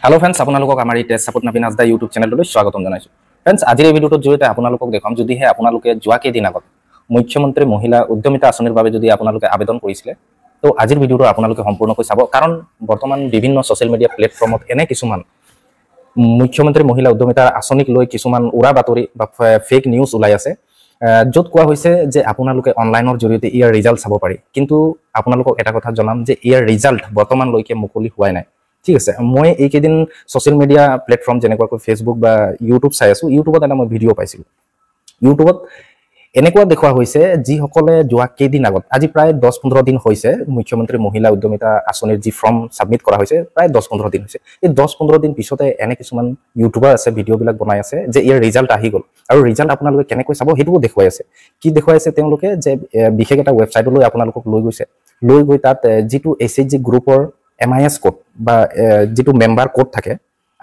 Hello' friends, আপোনালোকক আমাৰ এই টেষ্ট ছাপোৰ্ট নাবিন হাজদা ইউটিউব চেনেলটোলৈ স্বাগতম জনাইছোঁ। ফ্ৰেণ্ডছ, আজিৰ এই ভিডিঅ'টোৰ জৰিয়তে আপোনালোকক দেখুৱাম, যদিহে আপোনালোকে যোৱা কেইদিন আগত মুখ্যমন্ত্ৰী মহিলা উদ্যমিতা আঁচনিৰ বাবে যদি আপোনালোকে আবেদন কৰিছিলে, তো আজিৰ ভিডিঅ'টো আপোনালোকে সম্পূৰ্ণকৈ চাব। কাৰণ বৰ্তমান বিভিন্ন ছ'চিয়েল মিডিয়া প্লেটফৰ্মত এনে কিছুমান মুখ্যমন্ত্ৰী মহিলা উদ্যমিতাৰ আঁচনিক লৈ কিছুমান উৰা বাতৰি বা ফেক নিউজ ওলাই আছে, য'ত কোৱা হৈছে যে আপোনালোকে অনলাইনৰ জৰিয়তে ইয়াৰ ৰিজাল্ট চাব পাৰি। কিন্তু আপোনালোকক এটা কথা জনাম যে ইয়াৰ ৰিজাল্ট বৰ্তমানলৈকে মুকলি হোৱাই নাই। ঠিক আছে, মই এইকেইদিন ছ'চিয়েল মিডিয়া প্লেটফৰ্ম যেনেকুৱাকৈ ফেচবুক বা ইউটিউব চাই আছোঁ। ইউটিউবত এটা মই ভিডিঅ' পাইছিলোঁ। ইউটিউবত এনেকুৱা দেখুওৱা হৈছে, যিসকলে যোৱা কেইদিন আগত, আজি প্ৰায় 10-15 দিন হৈছে, মুখ্যমন্ত্ৰী মহিলা উদ্যমিতা আঁচনিৰ যি ফৰ্ম ছাবমিট কৰা হৈছে, প্ৰায় 10-15 দিন হৈছে। এই 10-15 দিন পিছতে এনে কিছুমান ইউটিউবাৰ আছে, ভিডিঅ'বিলাক বনাই আছে যে ইয়াৰ ৰিজাল্ট আহি গ'ল আৰু ৰিজাল্ট আপোনালোকে কেনেকৈ চাব সেইটোও দেখুৱাই আছে। কি দেখুৱাই আছে তেওঁলোকে যে বিশেষ এটা ৱেবছাইটলৈ আপোনালোকক লৈ গৈছে, লৈ গৈ তাত যিটো SHG গ্ৰুপৰ MIS code বা যিটো মেম্বাৰ কোড থাকে,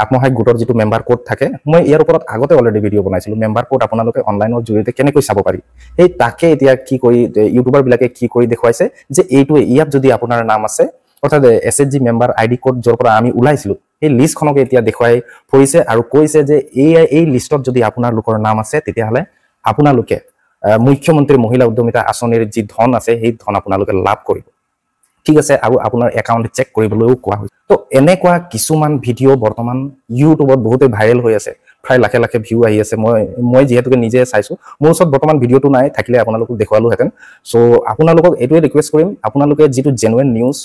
আত্মসহায়ক গোটৰ যিটো মেম্বাৰ কোড থাকে, মই ইয়াৰ ওপৰত আগতে অলৰেডি ভিডিঅ' বনাইছিলোঁ, মেম্বাৰ কোড আপোনালোকে অনলাইনৰ জৰিয়তে কেনেকৈ চাব পাৰি। সেই তাকে এতিয়া কি কৰি ইউটিউবাৰবিলাকে কি কৰি দেখুৱাইছে যে এইটোৱে ইয়াত যদি আপোনাৰ নাম আছে, অৰ্থাৎ SHG member ID code য'ৰ পৰা আমি ওলাইছিলোঁ, সেই লিষ্টখনকে এতিয়া দেখুৱাই ফুৰিছে আৰু কৈছে যে এই লিষ্টত যদি আপোনালোকৰ নাম আছে, তেতিয়াহ'লে আপোনালোকে মুখ্যমন্ত্ৰী মহিলা উদ্যমিতা আঁচনিৰ যি ধন আছে, সেই ধন আপোনালোকে লাভ কৰিব। ঠিক আছে, আৰু আপোনাৰ একাউণ্ট চেক কৰিবলৈও কোৱা হৈছে। তো এনেকুৱা কিছুমান ভিডিঅ' বৰ্তমান ইউটিউবত বহুতেই ভাইৰেল হৈ আছে, প্ৰায় লাখে লাখে ভিউ আহি আছে। মই যিহেতুকে নিজে চাইছোঁ, মোৰ ওচৰত বৰ্তমান ভিডিঅ'টো নাই, থাকিলে আপোনালোকক দেখুৱালোহেঁতেন। চ' আপোনালোকক এইটোৱে ৰিকুৱেষ্ট কৰিম, আপোনালোকে যিটো জেনুৱেন নিউজ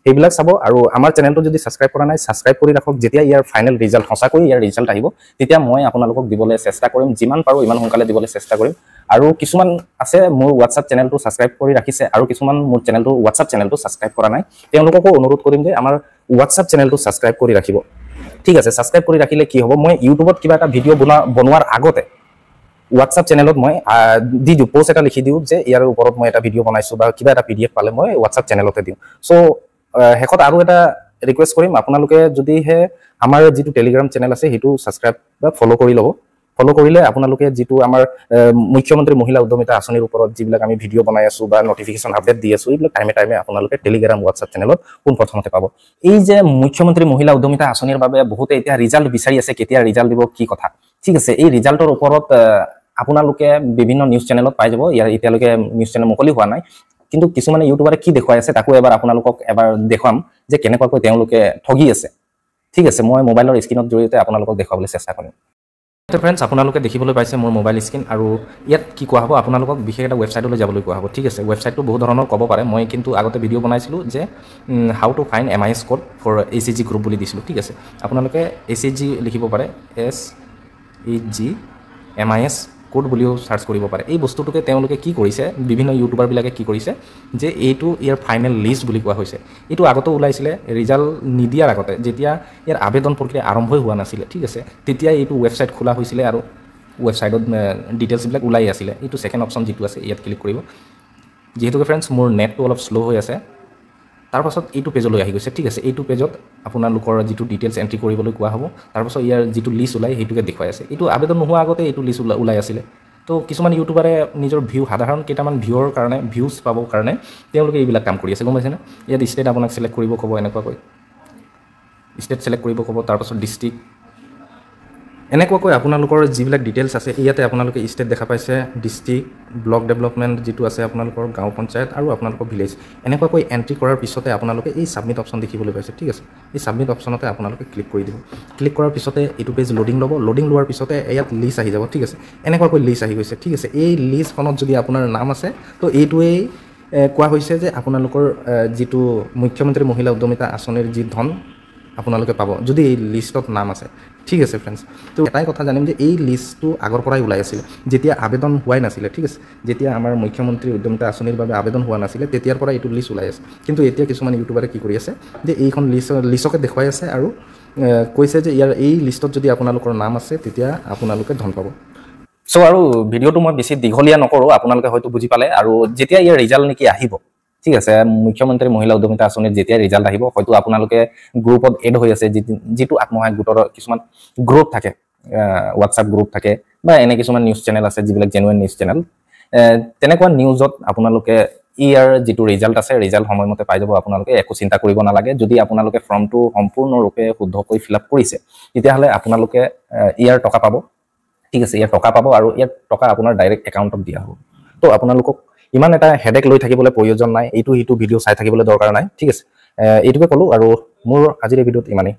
সেইবিলাক চাব আৰু আমাৰ চেনেলটো যদি ছাবস্ক্ৰাইব কৰা নাই, ছাবস্ক্ৰাইব কৰি ৰাখক। যেতিয়া ইয়াৰ ফাইনেল ৰিজাল্ট, সঁচাকৈ ইয়াৰ ৰিজাল্ট আহিব, তেতিয়া মই আপোনালোকক দিবলৈ চেষ্টা কৰিম, যিমান পাৰোঁ ইমান সোনকালে দিবলৈ চেষ্টা কৰিম। আৰু কিছুমান আছে মোৰ হোৱাটছআপ চেনেলটো ছাবস্ক্ৰাইব কৰি ৰাখিছে আৰু কিছুমান মোৰ চেনেলটো, হোৱাটছআপ চেনেলটো ছাবস্ক্ৰাইব কৰা নাই, তেওঁলোককো অনুৰোধ কৰিম যে আমাৰ হোৱাটছআপ চেনেলটো ছাবস্ক্ৰাইব কৰি ৰাখিব। ঠিক আছে, ছাবস্ক্ৰাইব কৰি ৰাখিলে কি হ'ব, মই ইউটিউবত কিবা এটা ভিডিঅ' বনোৱাৰ আগতে হোৱাটছআপ চেনেলত মই দি দিওঁ, প'ষ্ট এটা লিখি দিওঁ যে ইয়াৰ ওপৰত মই এটা ভিডিঅ' বনাইছোঁ বা কিবা এটা PDF পালে মই হোৱাটছআপ চেনেলতে দিওঁ। চ' শেষত আৰু এটা ৰিকুৱেষ্ট কৰিম, আপোনালোকে যদিহে আমাৰ যিটো টেলিগ্ৰাম চেনেল আছে সেইটো ছাবস্ক্ৰাইব বা ফ'ল' কৰি ল'ব। ফ'ল' কৰিলে আপোনালোকে যিটো আমাৰ মুখ্যমন্ত্ৰী মহিলা উদ্যমিতা আঁচনিৰ ওপৰত যিবিলাক আমি ভিডিঅ' বনাই আছোঁ বা নটিফিকেশ্যন আপডেট দি আছোঁ, এইবিলাক টাইমে টাইমে আপোনালোকে টেলিগ্ৰাম, হোৱাটছআপ চেনেলত পোনপ্ৰথমতে পাব। এই যে মুখ্যমন্ত্ৰী মহিলা উদ্যমিতা আঁচনিৰ বাবে বহুতে এতিয়া ৰিজাল্ট বিচাৰি আছে, কেতিয়া ৰিজাল্ট দিব, কি কথা। ঠিক আছে, এই ৰিজাল্টৰ ওপৰত আপোনালোকে বিভিন্ন নিউজ চেনেলত পাই যাব। ইয়াৰ এতিয়ালৈকে নিউজ চেনেল মুকলি হোৱা নাই, কিন্তু কিছুমানে ইউটিউবাৰে কি দেখুৱাই আছে তাকো এবাৰ আপোনালোকক এবাৰ দেখুৱাম যে কেনেকুৱাকৈ তেওঁলোকে ঠগি আছে। ঠিক আছে, মই মোবাইলৰ স্ক্ৰীণৰ জৰিয়তে আপোনালোকক দেখুৱাবলৈ চেষ্টা কৰিম। ফ্ৰেণ্ডছ, আপোনালোকে দেখিবলৈ পাইছে মোৰ মোবাইল স্ক্ৰীণ আৰু ইয়াত কি কোৱা হ'ব, আপোনালোকক বিশেষ এটা ৱেবছাইটলৈ যাবলৈ কোৱা হ'ব। ঠিক আছে, ৱেবছাইটটো বহুত ধৰণৰ ক'ব পাৰে, মই কিন্তু আগতে ভিডিঅ' বনাইছিলোঁ যে how to find MIS code for HG group বুলি দিছিলোঁ। ঠিক আছে, আপোনালোকে SHG লিখিব পাৰে, SHG MIS code বুলিও চাৰ্চ কৰিব পাৰে। এই বস্তুটোকে তেওঁলোকে কি কৰিছে, বিভিন্ন ইউটিউবাৰবিলাকে কি কৰিছে যে এইটো ইয়াৰ ফাইনেল লিষ্ট বুলি কোৱা হৈছে। এইটো আগতেও ওলাইছিলে, ৰিজাল্ট নিদিয়াৰ আগতে, যেতিয়া ইয়াৰ আবেদন প্ৰক্ৰিয়া আৰম্ভই হোৱা নাছিলে, ঠিক আছে, তেতিয়া এইটো ৱেবছাইট খোলা হৈছিলে আৰু ৱেবছাইটত ডিটেইলছবিলাক ওলাই আছিলে। এইটো ছেকেণ্ড অপশ্যন যিটো আছে ইয়াত ক্লিক কৰিব। যিহেতুকে ফ্ৰেণ্ডছ মোৰ নেটটো অলপ শ্ল' হৈ আছে, তাৰপাছত এইটো পেজলৈ আহি গৈছে। ঠিক আছে, এইটো পেজত আপোনালোকৰ যিটো ডিটেইলছ এণ্ট্ৰি কৰিবলৈ কোৱা হ'ব, তাৰপাছত ইয়াৰ যিটো লিষ্ট ওলাই সেইটোকে দেখুৱাই আছে। এইটো আবেদন নোহোৱা আগতে এইটো লিষ্ট ওলাই আছিলে। তো কিছুমান ইউটিউবাৰে নিজৰ ভিউ, সাধাৰণ কেইটামান ভিউৰ কাৰণে, ভিউজ পাবৰ কাৰণে তেওঁলোকে এইবিলাক কাম কৰি আছে, গম পাইছেনে? ইয়াত ষ্টেট আপোনাক চিলেক্ট কৰিব ক'ব, এনেকুৱাকৈ ষ্টেট চিলেক্ট কৰিব ক'ব, তাৰপাছত ডিষ্ট্ৰিক্ট, এনেকুৱাকৈ আপোনালোকৰ যিবিলাক ডিটেইলছ আছে ইয়াতে আপোনালোকে ষ্টেট দেখা পাইছে, ডিষ্ট্ৰিক্ট, ব্লক ডেভেলপমেণ্ট যিটো আছে আপোনালোকৰ গাঁও পঞ্চায়ত আৰু আপোনালোকৰ ভিলেজ, এনেকুৱাকৈ এণ্ট্ৰি কৰাৰ পিছতে আপোনালোকে এই ছাবমিট অপশ্যন দেখিবলৈ পাইছে। ঠিক আছে, এই ছাবমিট অপশ্যনতে আপোনালোকে ক্লিক কৰি দিব। ক্লিক কৰাৰ পিছতে এইটো পেজ লোডিং ল'ব। লোডিং লোৱাৰ পিছতে ইয়াত লিষ্ট আহি যাব। ঠিক আছে, এনেকুৱাকৈ লিষ্ট আহি গৈছে। ঠিক আছে, এই লিষ্টখনত যদি আপোনাৰ নাম আছে, তো এইটোৱেই কোৱা হৈছে যে আপোনালোকৰ যিটো মুখ্যমন্ত্ৰী মহিলা উদ্যমিতা আঁচনিৰ যি ধন আপোনালোকে পাব যদি এই লিষ্টত নাম আছে। ঠিক আছে ফ্ৰেণ্ডছ, তো এটাই কথা জানিম যে এই লিষ্টটো আগৰ পৰাই ওলাই আছিলে, যেতিয়া আবেদন হোৱাই নাছিলে। ঠিক আছে, যেতিয়া আমাৰ মুখ্যমন্ত্ৰী উদ্যমিতা আঁচনিৰ বাবে আবেদন হোৱা নাছিলে তেতিয়াৰ পৰা এইটো লিষ্ট ওলাই আছে। কিন্তু এতিয়া কিছুমান ইউটিউবাৰে কি কৰি আছে যে এইখন লিষ্টকে দেখুৱাই আছে আৰু কৈছে যে ইয়াৰ এই লিষ্টত যদি আপোনালোকৰ নাম আছে তেতিয়া আপোনালোকে ধন পাব। চ' আৰু ভিডিঅ'টো মই বেছি দীঘলীয়া নকৰোঁ, আপোনালোকে হয়তো বুজি পালে। আৰু যেতিয়া ইয়াৰ ৰিজাল্ট নেকি আহিব, ঠিক আছে, মুখ্যমন্ত্ৰী মহিলা উদ্যমিতা আঁচনিৰ যেতিয়া ৰিজাল্ট আহিব, হয়তো আপোনালোকে গ্ৰুপত এড হৈ আছে, যিটো আত্মসহায়ক গোটৰ কিছুমান গ্ৰুপ থাকে, হোৱাটছআপ গ্ৰুপ থাকে বা এনে কিছুমান নিউজ চেনেল আছে যিবিলাক জেনুৱেন নিউজ চেনেল, তেনেকুৱা নিউজত আপোনালোকে ইয়াৰ যিটো ৰিজাল্ট আছে, ৰিজাল্ট সময়মতে পাই যাব আপোনালোকে, একো চিন্তা কৰিব নালাগে। যদি আপোনালোকে ফৰ্মটো সম্পূৰ্ণৰূপে শুদ্ধকৈ ফিল আপ কৰিছে, তেতিয়াহ'লে আপোনালোকে ইয়াৰ টকা পাব। ঠিক আছে, ইয়াৰ টকা পাব আৰু ইয়াৰ টকা আপোনাৰ ডাইৰেক্ট একাউণ্টত দিয়া হ'ব। তো আপোনালোকক ইমান এটা হেডেক লৈ থাকিবলৈ প্ৰয়োজন নাই, এইটো সিটো ভিডিঅ' চাই থাকিবলৈ দৰকাৰ নাই। ঠিক আছে, এইটোকে ক'লোঁ আৰু মোৰ আজিৰ এই ভিডিঅ'ত ইমানেই।